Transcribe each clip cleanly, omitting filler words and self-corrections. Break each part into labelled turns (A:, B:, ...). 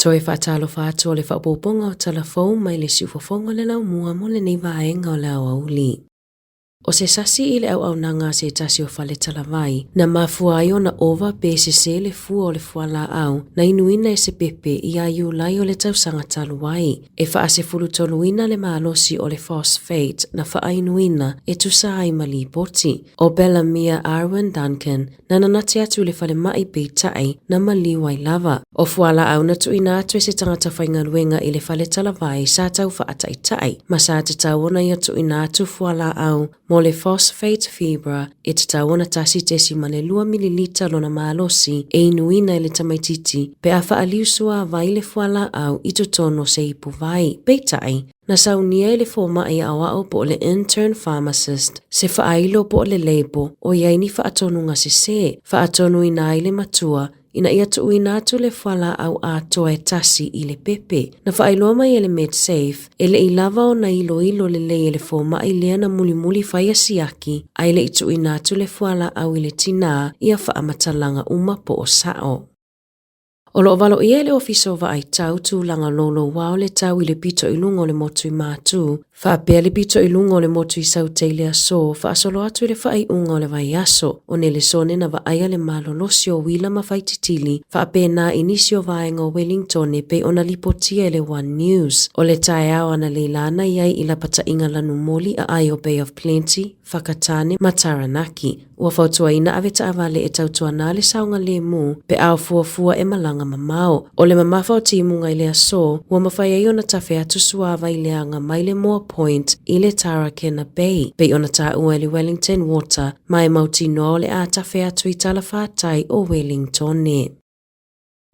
A: Toe faatalofa atu o le faaopoopoga o tala fou mai le siufofoga o le laumua mo lenei vaega o le aoauli. O se sasi i le auaunaga a se tasi o fale talavai, na mafua ai ona ova pe sese le fua o le fualaau na inuina e se pepe ia Iulai o le tausaga talu ai. E faasefulutoluina le malosi o le phosphate na faainuina e tusa ai ma lipoti. ʻO Bellamia Arwen Duncan, na nanati atu i le falemai peitai na maliu ai lava. ʻO fualaau na tuuina atu e se tagata faigaluega i le fale talavai sa tau faataitai, ma sa tatau ona ia tuuina atu fualaau mo le phosphate fibra e tatau ona 1.2 mililita lona malosi e inuina e le tamaitiiti pe a faaliu suavai le fualaau i totonu o se ipu vai. Peitai, Na saunia e le fomai aoao po o le intern pharmacist se faailo po o le label o i ai ni faatonuga sesē, faatonuina ai le matua ina ia tuuina atu le fualaau atoa e tasi i le pepe. Na faailoa mai e le Medsafe, e le i lava ona iloilo lelei e le fomai lea na mulimuli faia siaki ae le i tuuina atu le fualaau i le tinā ia faamatalaga uma po o sao. O lo o valoia e le Ofisa o Vaai Tau tulaga louloua o le tau i le pito i luga o le motu i Mātū, faapea le pito i luga o le motu i Saute i le aso, faasolo atu i le faaiuga o le vaiaso. O Nelesone na vaaia le malolosi o uila ma faititili, faapena i nisi o vaega o Welingtone pei ona lipotia e le One News. O le taeao analeila na i ai i lapataiga lanumoli aai o Bay of Plenty, Whakatane ma Taranaki. Ua fautuaina ave taavale e tautuana le saogalemu pe a o fuafua e malaga mamao. ʻO le mamafa o timuga i le aso, ua mafai ai ona tafe atu suavai leaga mai le Moa Point i le Tarakena Bay, pei ona taua e le Wellington Water, ma e mautinoa o le a tafe atu i talafātai o Wellingtone.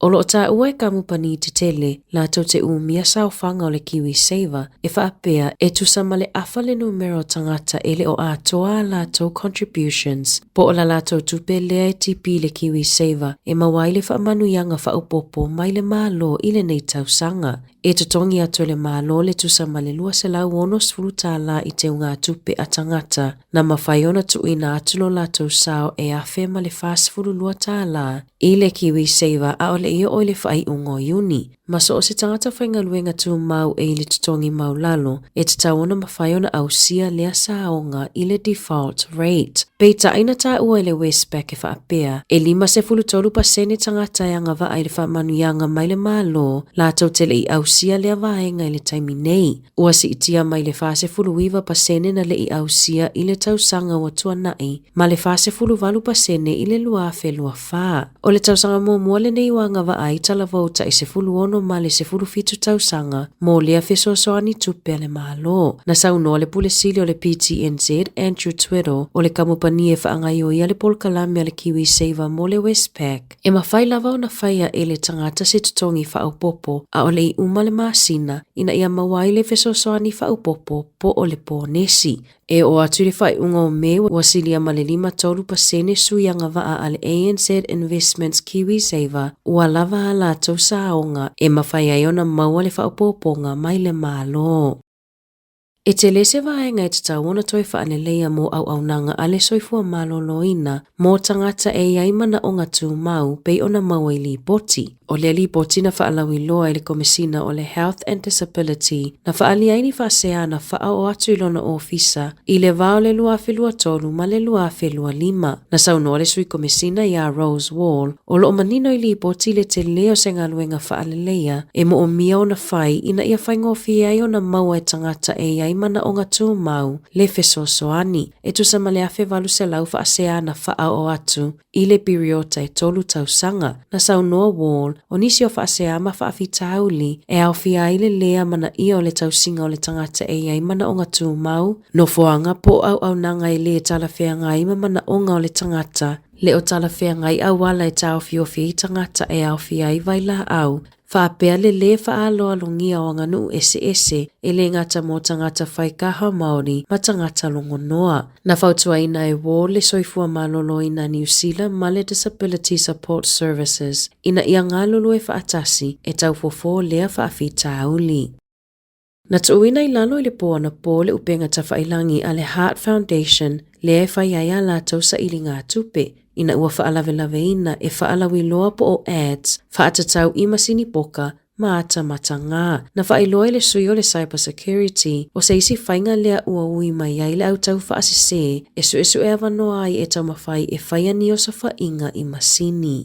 A: O lo o taua e kamupani tetele latou te umia saofaga o le KiwiSaver e faapea e tusa ma le afa le numera o tagata e le o atoa a latou contributions po o la latou tupe lea e tipi i le KiwiSaver e maua ai le faamanuiaga faaopoopo mai le Malo i lenei tausaga. E totogi atu e le Malo le tusa ma le $260 i teugatupe a tagata na mafai ona tuuina atu lo latou sao e $1,042 i le KiwiSaver ʻaʻole i oo i le faaiuga o Iuni. Ma so o se tagata faigaluega tumau e i le totogi maulalo, e tatau ona mafai ona ausia lea saoga i le default rate. Peitai na taua e le Westpac e faapea, e 53% tagata e agavaa i le faamanuiaga mai le Malo latou te le i ausia lea vaega i le taimi nei. Ua siitia mai le 49% na le i ausia i le tausaga ua tuanai ma le 48% i le 2024. O le tausaga muamua lenei ua agavaa ai talavou tai 16 ma le 17 tausaga mo lea fesoasoani tupe a le Malo. Na saunoa le Pule Sili o le PTNZ, Andrew Tweddle, o le kamupani e faagaioia le polokalame a le KiwiSaver mo le Westpac, E mafai lava ona faia e le tagata se totogi faaopoopo ʻaʻole i uma le masina ina ia maua ai le fesoasoani faaopoopo po o le ponesi. E oo atu i le faaiuga o Me ua silia ma le 53% sui agavaa a le ANZ Investments KiwiSaver ua lava a latou saoga e mafai ai ona maua le faaopoopoga mai le Malo. E tele se vaega e tatau ona toe faaleleia mō auaunaga a le soifua maloloina mō tagata e i ai manaoga tumau pei ona maua i lipoti. O lea lipoti na faalauiloa e le Komesina o le Health and Disability na faaalia ai ni faasea na faaoo atu i lona ofisa i le va o le 2023 ma le 2025. Na saunoa le Sui Komesina iā Rose Wall, o lo o manino i lipoti le tele o se galuega faaleleia e moomia ona fai ina ia faigofie ai ona maua e tagata e i ai manaoga tumau le fesoasoani e tusa ma le 1800 faasea na faaoo atu i le piriota e tolu tausaga. Na saunoa Wall, o nisi o faasea ma faafitauli e aofia ai le lē amanaia o le tausiga o le tagata e i ai manaoga tumau, nofoaga po o auaunaga e lē talafeagai ma manaoga o le tagata, le o talafeagai auala e taofiofi ai tagata e aofia ai vailaau, faapea le lē faaaloalogia o aganuu eseese e lē gata mō tagata whai kaha Māori ma tagata rongonoa. Na fautuaina e Ward le Soifua Maloloina Niu Sila ma le Disability Support Services ina ia galulue faatasi e taufofo lea faafitauli. Na tuuina i lalo i le pō anapō le upega tawhailangi a le Heart Foundation lea e fai ai a latou sailiga tupe ina ua faalavelave e faalauiloa po o ads faatatau i masini poka ma ata matagā. Na faailoa e le sui o le Cyber Security, o se isi faiga lea ua ui mai ai le au taufaasese e suesue avanoa ai e taumafai e fai ani osofaiga i masini.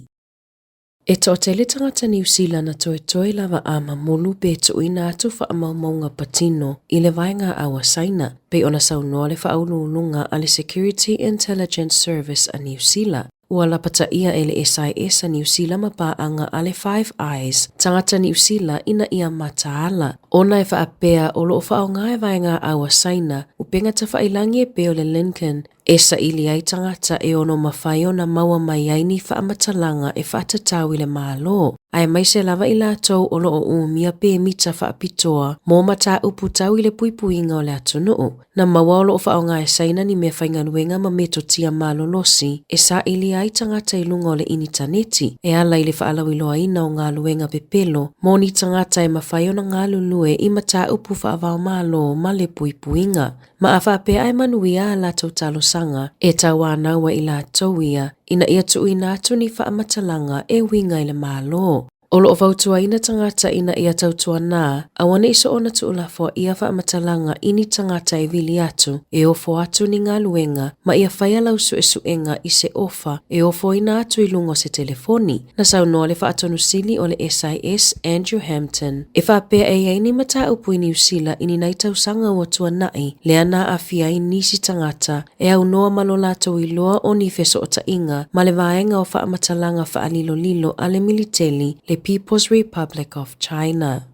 A: E toatele tagata Niu Sila na toetoe lava a mamulu pe tuuina atu faamaumauga patino i le vaega au a Saina, pei ona saunoa le faauluuluga a le Security Intelligence Service a Niu Sila. Ua lapataia e le SIS a Niu Sila ma paaga a le Five Eyes tagata Niu Sila ina ia mataala, ona e faapea o lo o faaaoga e vaega au a Saina upega tafailangi e pei o le Lincoln e saili ai tagata e ono mafai ona maua mai ai ni faamatalaga e faatatau i le Malo, aemaise lava i latou o lo o umia pemita faapitoa mo mataupu tau i le puipuiga o le atunuu. Na maua o lo o faaaoga e Saina ni meafaigaluega ma metotia malolosi e saili ai tagata i luga o le initaneti e ala i le faalauiloaina o galuega pepelo mo ni tagata e mafai ona galulue i mataupu faava-o-Malo ma le puipuiga. Ma a faapea e manuia a latou talosaga, e tauanau ai i latou ia, ina ia tuuina atu ni faamatalaga e uiga i le Malo. O lo o fautuaina tagata ina ia tautuanā, aua ne i soona tuulafoa ia faamatalaga i ni tagata e vili atu, e ofo atu ni galuega, ma ia faia lau suesuega i se ofa e ofoina atu i luga o se telefoni. Na saunoa le Faatonu Sili o le SIS, Andrew Hampton, e faapea e i ai ni mataupu i Niu Sila i ni nai tausaga ua tuanai, lea na aafia ai nisi tagata e aunoa ma lo latou iloa o ni fesootaiga ma le vaega o faamatalaga faalilolilo a le militeli le People's Republic of China.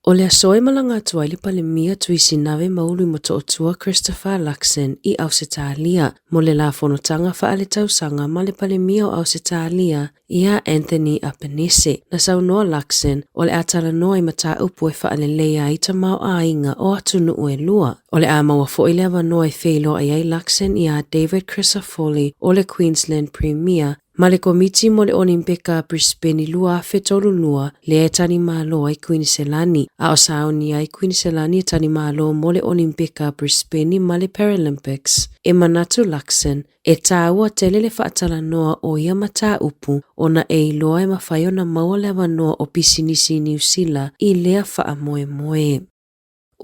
A: O le aso e malaga atu ai le Palemia Tuisinave Maului Motootua Christopher Luxon i Ausetalia mo le la fonotaga faaletausaga ma le Palemia o Ausetalia iā Anthony Albanese. Na saunoa Luxon o le a talanoa i mataupu e faaleleia ai tamaoaiga o atunuu e lua. O le a maua foi le avanoa e feiloai ai Luxon iā David Crisafulli o le Queensland Premier Ma le Komiti mo le Olimpeka a Brisbane i 2032, lea e talimalo ai Kuiniselani, a o sauni ai Kuiniselani e talimalo mo le Olimpeka a Brisbane ma le Paralympics. E manatu Luxon, e tāua tele le faatalanoa o ia mataupu ona e iloa e mafai ona maua le avanoa o pisinisi i Niu Sila i lea faamoemoe.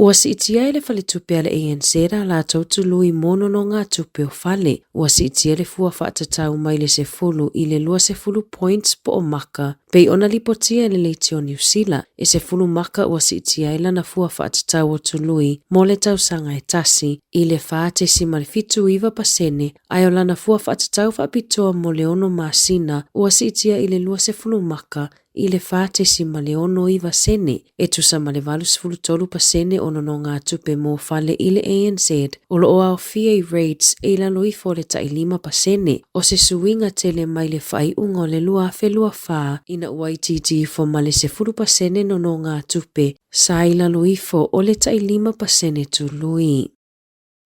A: Ua siitia e le faletupe a le ANZ a latou tului mo nonogatupe o fale. Ua siitia le fua faatatau mai le 10 i le 20 points po o maka, pei ona lipotia e le leitio o Niu Sila, e 10 maka ua siitia ai lana fua faatatau o tului mo le tausaga e tasi, i le 4.79 pasene, ae o lana fua faatatau faapitoa mo le ono masina ua siitia i le 20 maka i le 4.69 sene, e tusa ma le 83% o nonogatupe mo fale i le ANZ, o lo o aofia i rates e i lalo ifo o le tai 5%, o se suiga tele mai le faaiuga o le 2024 ina ua itiiti ifo ma le 10% nonogatupe sa i lalo ifo o le tai 5% tului.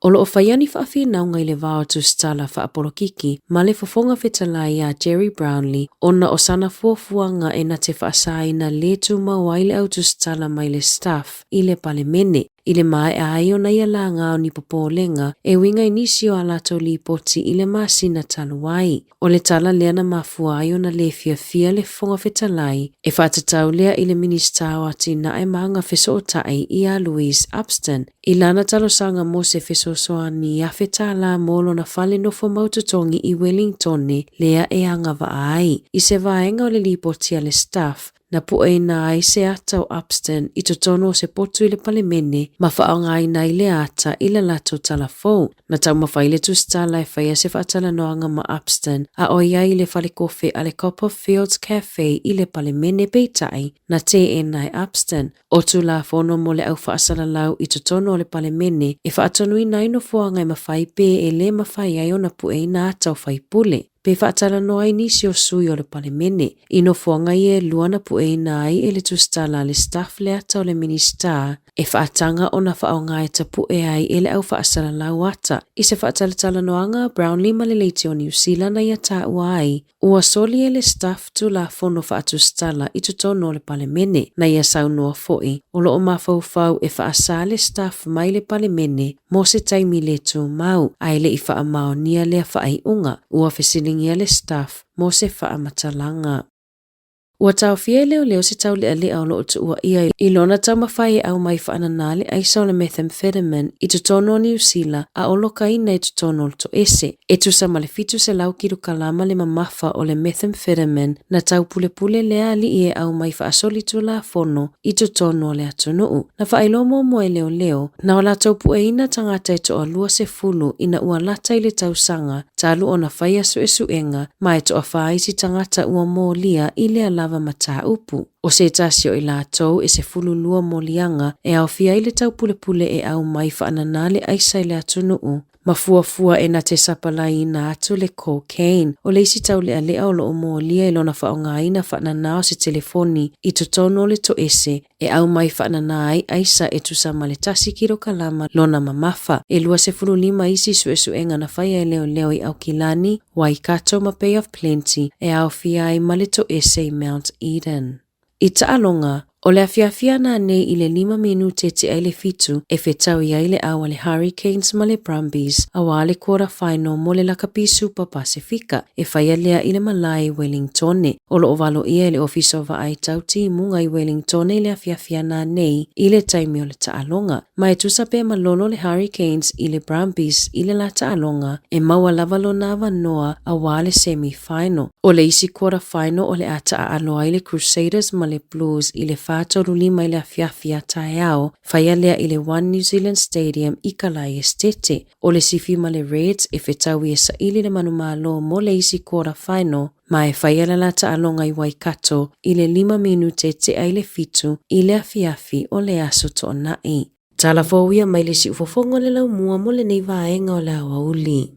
A: O lo o faia ni faafinauga i le va o Tusitala faapolokiki ma le Fofoga Fetalai iā Gerry Brownlee ona o sana fuafuaga e na te faasaina le tumau ai le au tusitala mai le Staff i le Palemene. I le maea ai ona ia laga o ni popolega e uiga i nisi o a latou lipoti i le masina talu ai. O le tala lea na mafua ai ona le fiafia le Fofoga Fetalai e faatatau lea i le Minisita o Atinae ma Agafesootai iā Louise Upston i lana talosaga mo se fesoasoani $1,000 mo lona fale nofo mau totogi i Wellingtone lea e agavaa ai i se vaega o le lipoti a le Staff na pueina ai se ata o Upston i totonu o se potu i le Palemene ma faaaogaina ai lea ata i le latou tala fou. Na taumafai le tusitala e faia se faatalanoaga ma Upston a o i ai i le falekofe a le Copperfields Cafe i le Palemene peitai na teena e Upston. O Tulafono mo le au faasalalau i totonu o le Palemene e faatonuina ai nofoaga e mafai pe e le mafai ai ona pueina ata o faipule pe faatalanoa ai nisi o sui o le Palemene. I nofoaga ia e lua na pueina ai e le tusitala a le Staff le ata o le Minisita e faataga ona faaaoga e tapue ai e le au faasalalau ata. I se faatalatalanoaga a Brownlee ma le Leitio o Niu Sila na ia taua ai, Ua soli e le Staff Tulafono Faatusitala i totonu o le Palemene, na ia saunoa foi, o lo o mafaufau e faasā le Staff mai le Palemene mo se taimi le tumau, ae le i faamaonia lea faaiuga, ua fesiligia le Staff mo se faamatalaga. Ua taofia e leoleo se taulealea o lo o tuuaia i lona taumafai e aumai faanana le aisa o le methamphetamine i totonu o Niu Sila a o lokaina i totonu o le toese. E tusa ma le 700 kilokalama le mamafa o le methamphetamine na taupulepule lea alii e aumai faasolitulafono i totonu o le atunuu. Na faailoa muamua e leoleo, na o latou pueina tagata e toalua sefulu ina ua lata i le tausaga talu ona faia suesuega ma e toafa isi tagata ua molia i lea lava mataupu. O se tasi o i latou e 12 moliaga e aofia ai le taupulepule e aumai faanana le aisa i le atunuu, ma fuafua e na te sapalaiina atu le cocaine. O le isi taulealea o lo o molia i lona faaaogaina faanana o se telefoni i totonu o le toese e aumai faanana ai aisa e tusa ma le tasi kilokalama lona mamafa. E 25 isi suesuega na faia e leoleo i Aukilani, Waikato ma Bay of Plenty e aofia ai ma le toese i Mount Eden. I taaloga, o le afiafi ana nei i le lima minute tea i le fitu e fetaui ai le au a le Hurricanes ma le Brumbies aua le quarter final mo le Lakapi Super Pasefika e faia lea i le malae i Wellingtone. O lo o valoia e le Ofisa o Vaai Tau Timuga i Wellingtone i le afiafi ana nei i le taimi o le taaloga. Ma e tusa pe malolo le Hurricanes i le Brumbies i le la taaloga e maua lava lona avanoa aua le semi final. O le isi quarter final o le a taaalo ai le Crusaders ma le Blues i le 4:35 i le afiafi a taeao, faia lea i le One New Zealand Stadium i Kalai Esitete. O le Sifi ma le Reds e fetaui e saili le manumalo mo le isi quarter final, ma e faia le la taaloga i Waikato i le lima minute tea i le fitu i le afiafi o le Aso Toonai. Tala fou ia mai le siufofoga o le laumua mo lenei vaega o le aoauli.